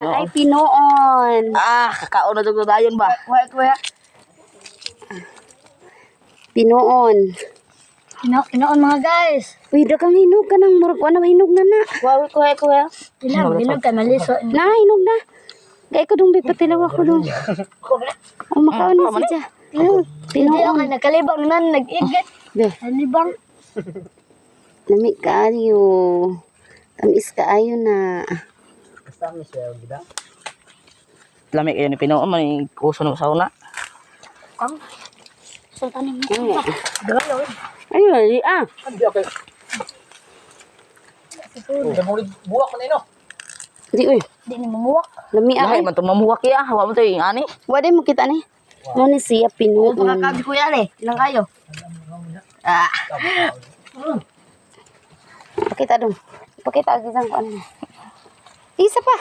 Ay, pinuon. Ah, kakaon na jud dayon ba? Kuha, kuha. Pinuon. Inoon mga guys. Uy, dagang hinog ka nang murag wala hinog na na. Kuha, kuha, kuha. Bilog, bilog ka maliso. Na, hinog na. Gay ko dong bipatilaw ako dong. Oh, makaon na siya. Hindi ako Pinuon. nakalibang nan nag-igit. Be, Kalibang. lami kaayo. Tamis kaayo na. Lami kayo ni pinuon man yung kuso na sa una. Kang. Sultan mo. Ano? Galo. Ayun, ah. Buwak na ino. Di uy. Di ni mamuwak. Lami Lahi ay. man to mamuwak ya, hawa mo to yung ani. Wala mo kita ni. Mo ni siya pinuon. Pagkakabi ko yan eh. Ilang kayo? Ah, Pakita dong. Pakita agad ko ano. Isa pa.